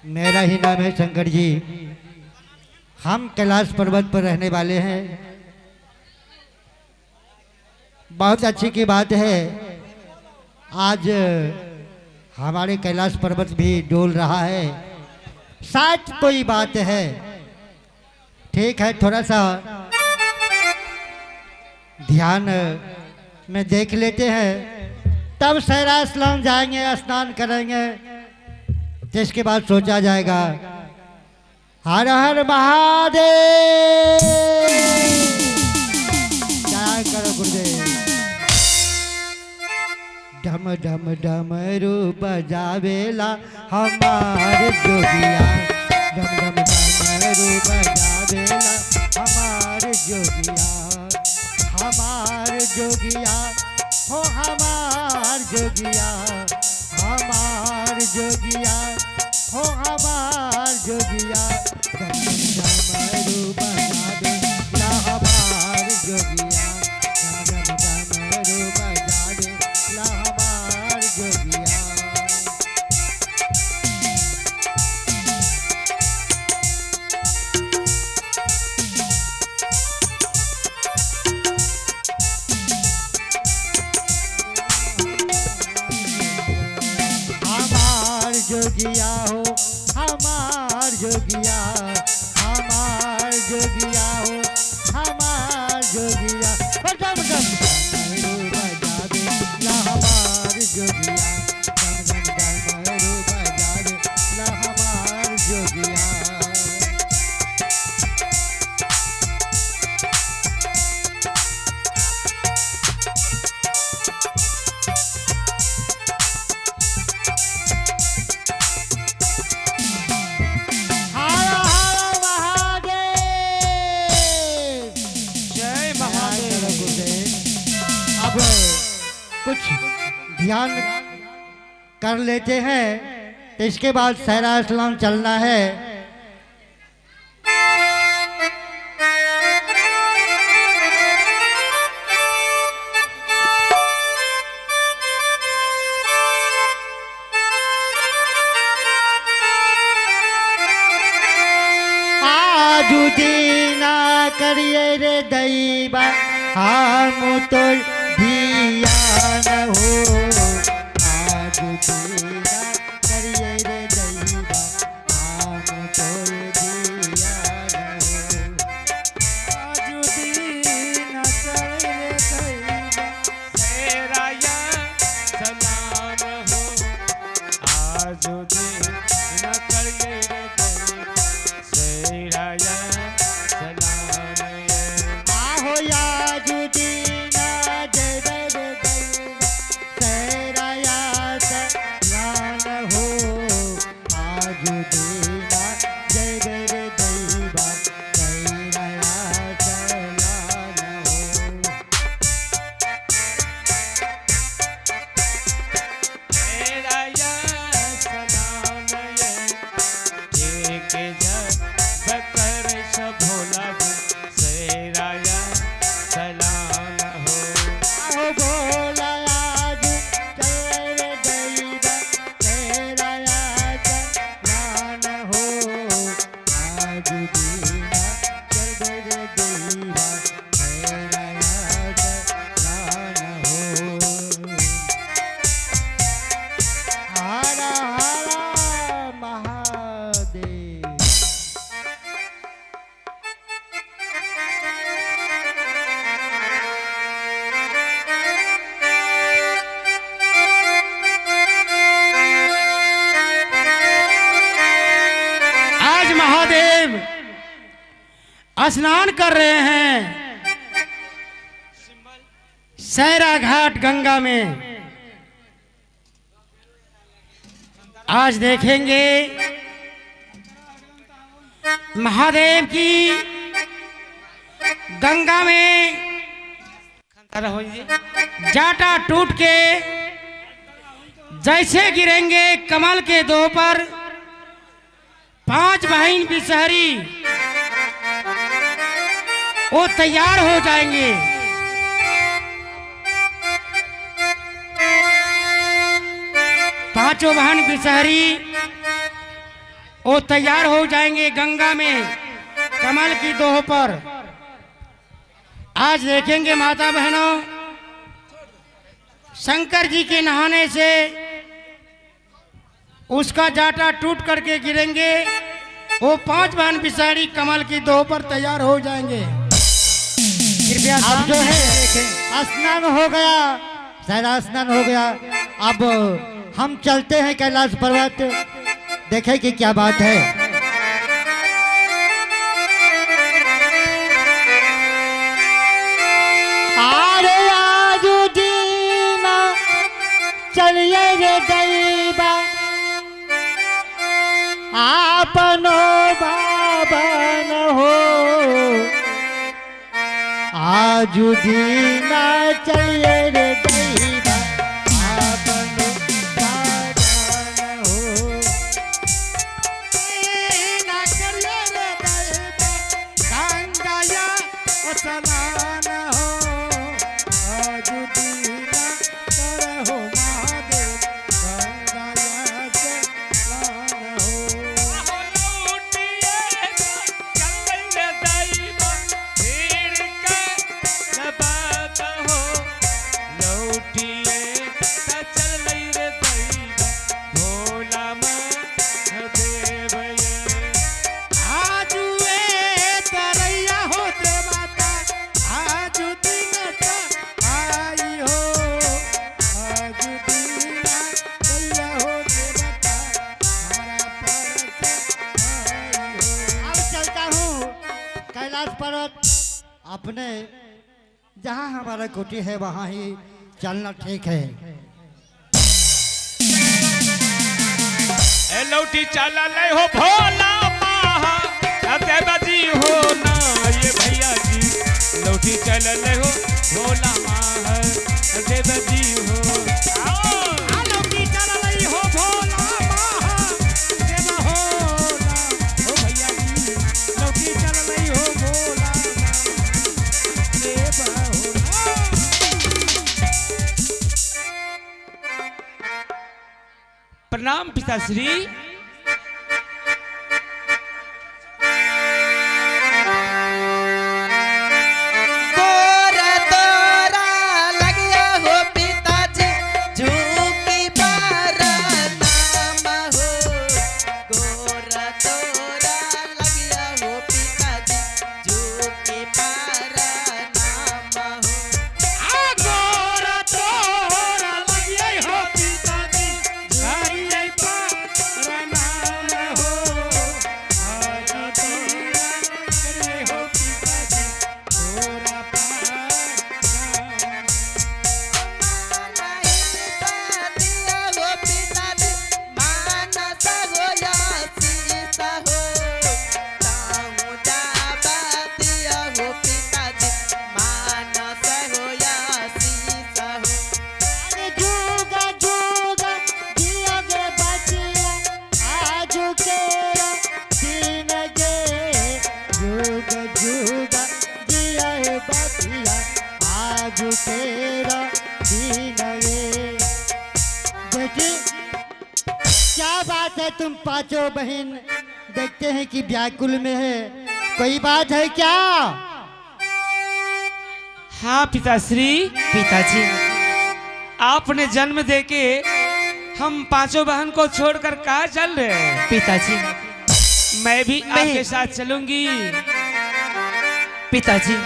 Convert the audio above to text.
मेरा ही नाम है शंकर जी। हम कैलाश पर्वत पर रहने वाले हैं। बहुत अच्छी की बात है, आज हमारे कैलाश पर्वत भी डोल रहा है। साथ कोई बात है, ठीक है, थोड़ा सा ध्यान में देख लेते हैं, तब सैरा स्नान जाएंगे, स्नान करेंगे, जिसके बाद सोचा जाएगा। हर हर महादेव, जय करो गुरुदेव। डम डम डमरू बजावेला हमार जोगिया, डम डम डमरू बजावेला हमार जोगिया, हमार जोगिया हो हमार जोगिया, हमार जोगिया हो हमार जोगिया। डम डम डमरू बजावेला हमार जोगिया, डम डम डमरू बजावेला हमार जोगिया। हमार जोगिया हो हमार जोगिया, हमार जोगिया हो हमार जोगिया। ओ डम डम डमरू बजावे ला हमार जोगिया, डम डम डमरू बजावे ला हमार जोगिया। हर हर महादेव, जय जय महादेव। गुरुदेव। अब कुछ ध्यान कर लेते हैं, तो इसके बाद सैरा इस्लाम चलना है। आजू दीना करिए रे दैबा, हम तो धियान हो। आजू दीना करिए रे दैबा, हम तो धियान हो। आजु दीन करे रे दैवा, सेराया सलाम हो। आजु दीन करिए रे दैवा, सेराया सलाम ये। आहो आजू दीना जय रे दैबा, सैराया सलान हो। आजू दीना जय रे दैबा, सैराया सलान हो। सेराया सलाम ये। ठीक जब बकर भोला जी, सेराया सलाम हो। आहो भोला आज चल रे दैबा, सैराया सलान हो। आज दीना चल रे दैबा, सैराया सलान हो। हर हर महादेव। आज महादेव स्नान कर रहे हैं सैरा घाट गंगा में। आज देखेंगे महादेव की गंगा में हो जी। जाटा टूट के जैसे गिरेंगे कमल के दो पर, पांच बहन बिसहरी वो तैयार हो जाएंगे। पांचों बहन बिसहरी वो तैयार हो जाएंगे गंगा में कमल की दोह पर। आज देखेंगे माता बहनों, शंकर जी के नहाने से उसका जाटा टूट करके गिरेंगे, वो 5 बहन बिसारी कमल की दोह पर तैयार हो जाएंगे। कृपया अब जो है देखें। स्नान हो गया, सारा स्नान हो गया। अब हम चलते हैं कैलाश पर्वत, देखें कि क्या बात है। आरे आजू दीना चलिए रे दैबा, आपनो बाबन हो। आजू दीना चलिए रे दैबा, आपनो बाबन हो। ना करिए रे दैबा, गंगाया स्नान हो। आज दीना करहो महादेव, गंगाया स्नान हो। आजू ए तरैया हो देवता, आजू दिन त आई हो। आजू दीना दैया हो देवता, हमारा परस आई हो। अब चलता हूँ कैलाश पर्वत, अपने जहाँ हमारा कुटी है वहाँ ही चलना ठीक है। लौटी चला ले हो भोला महा देव जी हो ना ये भैया जी, लौटी चल ले हो भोला महा देव जी हो। आओ। आलोकी चललई हो भोला महा देव हो ना हो भैया जी, लौकी चललई हो भोला देव हो ना। प्रणाम पिताश्री। गोरा तोरा लगिया हो पिताजी, झुकी पर नाम हो। गोरा तोरा लगिया हो पिताजी, झुकी पर नाम हो। गोरा तोरा लगियै हो पिताजी, हरियै पर नाम हो। आज तोरा करियै हो पिताजी, तोरा पर नाम। दिया हो पिताजी, मानस हो या सीस हो। ताहू जाबा दिया हो पिताजी, मानस हो या सीस हो। अरे जुगा जुगा जिया गे बचिया, आजू केरा दिन गे। जुग जुगा जिया हे बचिया, आजू केरा दिन गे। बेटी क्या बात है, तुम पांचों बहन देखते हैं कि व्याकुल में है, कोई बात है क्या? हाँ पिताश्री। पिताजी, आपने जन्म देके हम पांचों बहन को छोड़कर कहाँ चल रहे हैं? पिताजी, मैं भी मैं- आपके साथ चलूंगी। पिताजी,